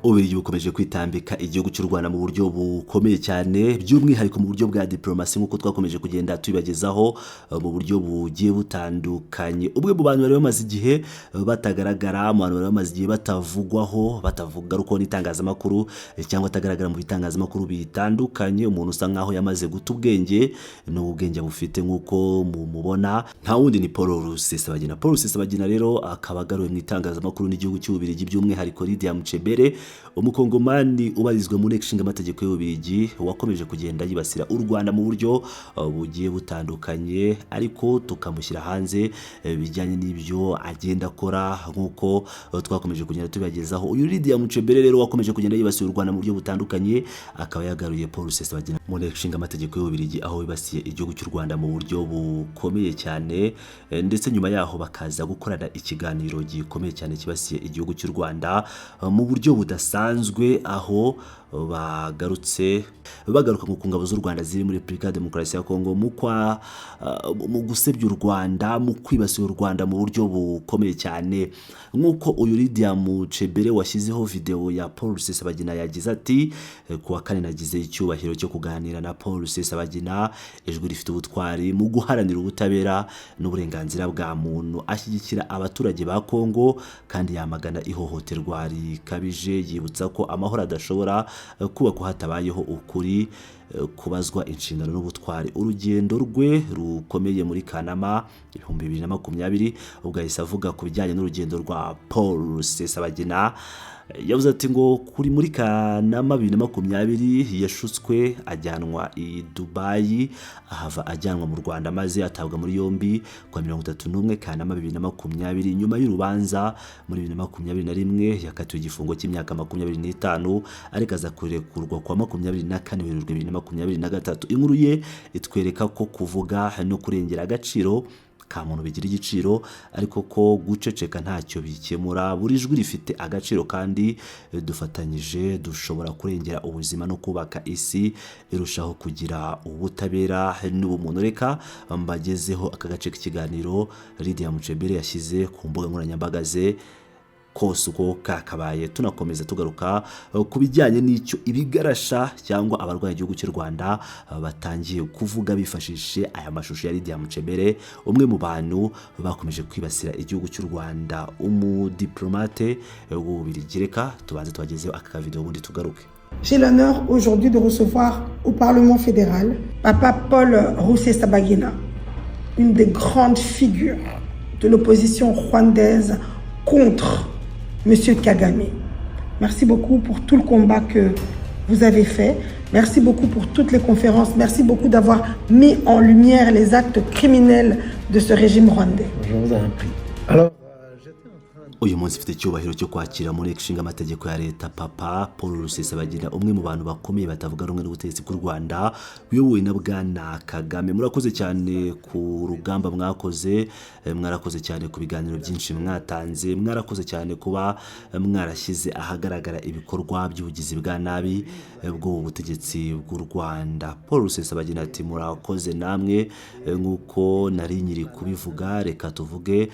Ububiligi bukomeje kwitambika igihugu cy'u Rwanda mu buryo bukomeye cyane, by'umwihariko mu buryo bwa diplomasi, nk'uko twakomeje kugenda tubibagezaho mu buryo bugiye butandukanye. Umwe mu bantu bari bamaze igihe batagaragara, mu bantu bari bamaze igihe batavugwaho, batavuga ruko n'itangazamakuru cyangwa atagaragara mu bitangazamakuru bitandukanye, umuntu usa nkaho yamaze guta ubwenge n'ubwenge bufite nk'uko mumubona, nta wundi ni Paul Rusesabagina. Paul Rusesabagina rero akaba agaruwe mu itangazamakuru n'igihugu cy'Ububiligi, by'umwihariko Lydia Mucebere, umukongomani ubarizwa mu nteko ishinga amategeko y'Ububiligi, wakomeje kugenda yibasira u Rwanda mu buryo bugiye butandukanye, ariko tukamushyira hanze bijyanye n'ibyo agenda akora nk'uko twakomeje kugenda tubibagezaho. Uyu Lydia Mucebere rero wakomeje kugenda yibasira u Rwanda mu buryo butandukanye akaba yagaruye Paul Rusesabagina mu nteko ishinga amategeko y'Ububiligi, aho wibasiye igihugu cy'u Rwanda mu buryo bukomeye cyane, ndetse nyuma yaho bakaza gukorana ikiganiro gikomeye cyane kibasiye igihugu cy'u Rwanda mu buryo budasanzwe, aho bagarutse bagaruka ku ngabo z'u Rwanda ziri muri Repubulika ya Demokarasi ya Kongo mu gusebya u Rwanda, mu kwibasira u Rwanda mu buryo bukomeye cyane. Nk'uko uyu Lydia Mucebere washyizeho video ya Paul Rusesabagina yagize ati: "Ku wa kane nagize icyubahiro cyo kuganira na Paul Rusesabagina, ijwi rifite ubutwari mu guharanira ubutabera n'uburenganzira bwa muntu. Ashyigikira abaturage ba Kongo kandi yamagana ihohoterwa rikabije, yibutsa ko amahoro adashobora kubakwa hatabayeho ukuri, kubazwa inshingano n'ubutwari. Urugendo rwe rukomeye muri Kanama 2020." Ubwo yahise avuga ku bijyanye n'urugendo rwa Paul Rusesabagina, yavuze ati ngo kuri muri Kanama 2020 yashutswe ajyanwa i Dubayi, ahava ajyanwa mu Rwanda maze atabwa muri yombi kwa 31 Kanama 2020. Nyuma y'urubanza muri 2021 yakatiwe igifungo cy'imyaka 25, ariko aza kurekurwa kwa 24 Werurwe 2023. Inkuru ye itwereka ko kuvuga no kurengera agaciro ka muntu bigira igiciro, ariko ko guceceka ntacyo bikemura. Buri jwi rifite agaciro kandi dufatanyije dushobora kurengera ubuzima no kubaka isi irushaho kugira ubutabera n'ubumuntu. Reka mbagezeho aka gace k'ikiganiro Lydia Mucebere yashyize ku mbuga nkoranyambaga ze kose uko kakabaye, tunakomeza tugaruka ku bijyanye n'icyo ibigarasha cyangwa abarwaye igihugu cy'u Rwanda batangiye kuvuga bifashishije aya mashusho ya Lydia Mucebere, umwe mu bantu bakomeje kwibasira igihugu cy'u Rwanda, umudiplomate w'Ububiligi. Reka tubanze tubagezeho aka video ubundi tugaruke. J'ai l'honneur aujourd'hui de recevoir au Parlement fédéral Papa Paul Rusesabagina, une des grandes figures de l'opposition rwandaise contre Monsieur Kagame. Merci beaucoup pour tout le combat que vous avez fait. Merci beaucoup pour toutes les conférences. Merci beaucoup d'avoir mis en lumière les actes criminels de ce régime rwandais. Je vous en prie. Alors, j'étais en train de Uyu munsi mfite icyubahiro cyo kwakira mu nteko ishinga amategeko ya leta Papa Paul Rusesabagina, umwe mu bantu bakomeye batavuga rumwe n'ubutegetsi bw'u Rwanda buyobowe na Bwana Kagame. Murakoze cyane ku rugamba mwakoze, mwarakoze cyane ku biganiro byinshi mwatanze, mwarakoze cyane kuba mwarashyize ahagaragara ibikorwa by'ubugizi bwa nabi bw'ubu butegetsi bw'u Rwanda. Paul Rusesabagina ati: "Murakoze namwe." Nk'uko nari nyiri kubivuga, reka tuvuge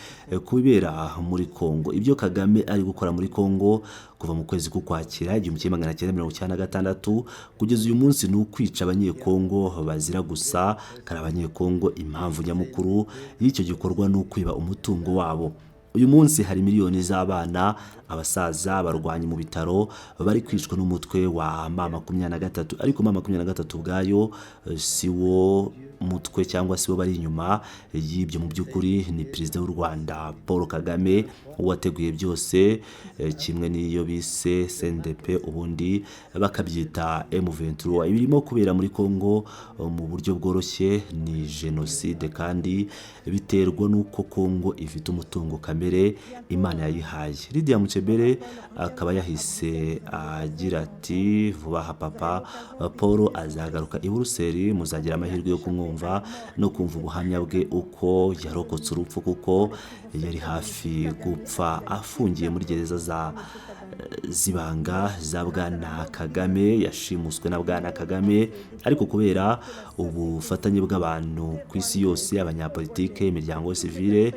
ku bibera muri Kongo, ibyo Kagame ari gukora muri Kongo kuva mu kwezi k'Ukwakira 1996 kugeza uyu munsi ni ukwica Abanyekongo bazira gusa kari Abanyekongo. Impamvu nyamukuru y'icyo gikorwa ni ukwiba umutungo wabo. Uyu munsi hari miliyoni z'abana, abasaza, abarwanyi mu bitaro bari kwicwa n'umutwe wa M23. Ariko M23 ubwayo si wo mutwe cyangwa si bo bari inyuma y'ibyo. Mu by'ukuri ni Perezida w'u Rwanda Paul Kagame wateguye byose, kimwe n'iyo bise CNDP, ubundi bakabyita M23. Ibirimo kubera muri Kongo mu buryo bworoshye ni jenoside, kandi biterwa n'uko Kongo ifite umutungo kamere Imana yayihaye. Lydia Mucebere akaba yahise agira ati: "Vuba aha Papa Paul azagaruka i Buruseli, muzagira amahirwe yo kumwumva no kumva ubuhamya bwe uko yarokotse urupfu, kuko yari hafi gupfa afungiye muri gereza za zibanga za Bwana Kagame. Yashimuswe na Bwana Kagame, ariko kubera ubufatanye bw'abantu ku isi yose, abanyapolitike, imiryango sivile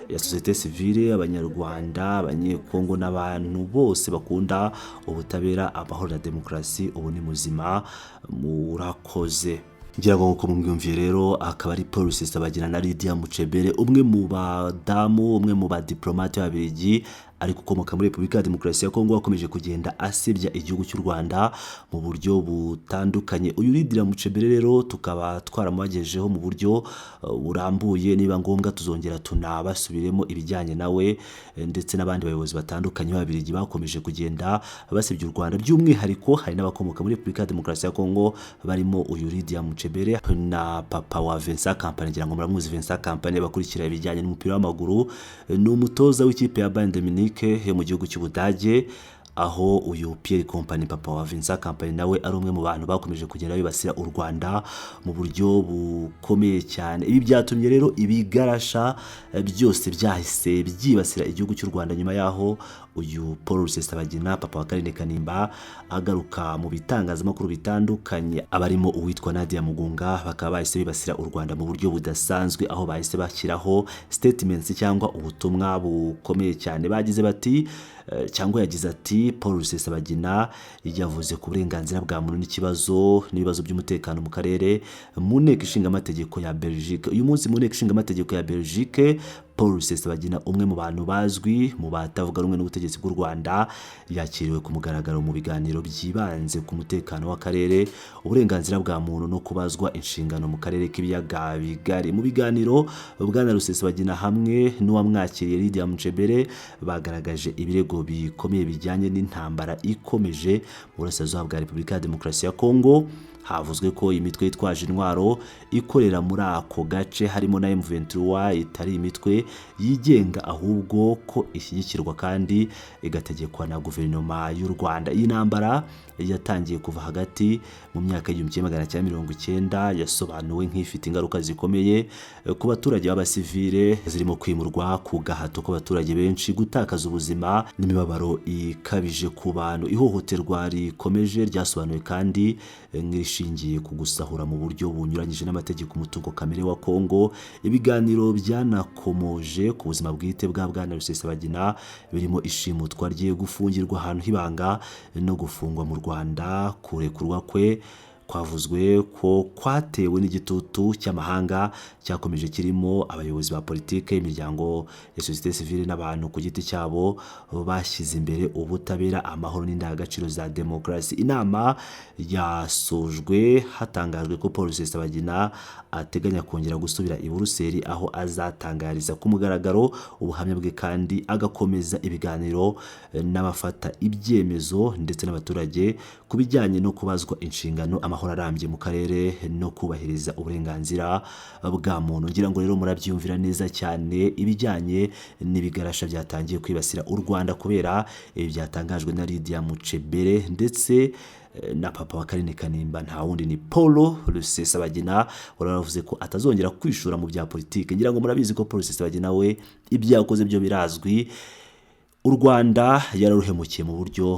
ya société civile, Abanyarwanda, Abanyekongo n'abantu bose bakunda ubutabera, amahoro na demokarasi. Ubu ni muzima, murakoze. Ngira ngo nk'uko mumwiyumviye rero, akaba ari Paul Rusesabagina na Lydia Mucebere, umwe mu badamu, umwe mu badiplomate b'Ababiligi ariko ukomoka muri Repubulika ya Demokarasi ya Kongo, wakomeje kugenda asebya igihugu cy'u Rwanda mu buryo butandukanye. Uyu Lydia Mucebere rero tukaba twaramubagejejeho mu buryo burambuye. Niba ngombwa tuzongera tunabasubiremo ibijyanye nawe ndetse n'abandi bayobozi batandukanye b'Ababiligi bakomeje kugenda basebya u Rwanda. By'umwihariko hari n'abakomoka muri Repubulika ya Demokarasi ya Kongo barimo uyu Lydia Mucebere na papa wa Vincent Kompany. Ngira ngo muramuzi Vincent Kompany, bakurikira ibijyanye n'umupira w'amaguru, ni umutoza w'ikipe ya Bayern de Munich yo mu gihugu cy'Ubudage, aho uyu Pierre Kompany, papa wa Vincent Kompany, nawe ari umwe mu bantu bakomeje kugenda bibasira u Rwanda mu buryo bukomeye cyane. Ibi byatumye rero ibigarasha byose byahise byibasira igihugu cy'u Rwanda nyuma yaho uyu Paul Rusesabagina, papa wa Carine Kanimba, agaruka mu bitangazamakuru bitandukanye, abarimo uwitwa Nadia Mugunga, bakaba bahise bibasira u Rwanda mu buryo budasanzwe, aho bahise bashyiraho statements cyangwa ubutumwa bukomeye cyane. Bagize bati cyangwa yagize ati: "Paul Rusesabagina yavuze ku burenganzira bwa muntu n'ikibazo n'ibibazo by'umutekano mu karere mu nteko ishinga amategeko ya Belgique. Uyu munsi mu nteko ishinga amategeko ya Belgique, Paul Rusesabagina, umwe mu bantu bazwi mu batavuga rumwe n'ubutegetsi bw'u Rwanda, yakiriwe ku mugaragaro mu biganiro byibanze ku mutekano w'akarere, uburenganzira bwa muntu no kubazwa inshingano mu karere k'Ibiyaga Bigari. Mu biganiro, Bwana Rusesabagina hamwe n'uwamwakiriye Lydia Mucebere bagaragaje ibirego bikomeye bijyanye n'intambara ikomeje mu burasirazuba bwa Repubulika ya Demokarasi ya Kongo. Havuzwe ko imitwe yitwaje intwaro ikorera muri ako gace, harimo na M23, itari imitwe yigenga, ahubwo ko ishyigikirwa kandi igategekwa na guverinoma y'u Rwanda. Iyi ntambara yatangiye kuva hagati mu myaka y'1990 yasobanuwe nk'ifite ingaruka zikomeye ku baturage b'abasivile, zirimo kwimurwa ku gahato kw'abaturage benshi, gutakaza ubuzima n'imibabaro ikabije ku bantu. Ihohoterwa rikomeje ryasobanuwe kandi nk'irishingiye ku gusahura mu buryo bunyuranyije n'amategeko umutungo kamere wa Kongo. Ibiganiro byanakomoje ku buzima bwite bwa Bwana Rusesabagina, birimo ishimutwa rye, gufungirwa ahantu h'ibanga no gufungwa mu Rwanda. Kurekurwa kwe kwavuzwe ko kwatewe n'igitutu cy'amahanga cyakomeje, kirimo abayobozi ba politike, imiryango ya société civile n'abantu ku giti cyabo bashyize imbere ubutabera, amahoro n'indangagaciro za demokarasi. Inama yasojwe hatangajwe ko Paul Rusesabagina ateganya kongera gusubira i Buruseli, aho azatangariza ku mugaragaro ubuhamya bwe kandi agakomeza ibiganiro n'abafata ibyemezo ndetse n'abaturage ku bijyanye no kubazwa inshingano, amahoro arambye mu karere no kubahiriza uburenganzira bwa muntu. Ngira ngo rero murabyiyumvira neza cyane ibijyanye n'ibigarasha byatangiye kwibasira u Rwanda kubera ibi byatangajwe na Lydia Mucebere ndetse na papa wa Carine Kanimba, nta wundi ni Paul Rusesabagina wari waravuze ko atazongera kwishura mu bya politike. Ngira ngo murabizi ko Paul Rusesabagina we ibyo yakoze byo birazwi, u Rwanda yararuhemukiye mu buryo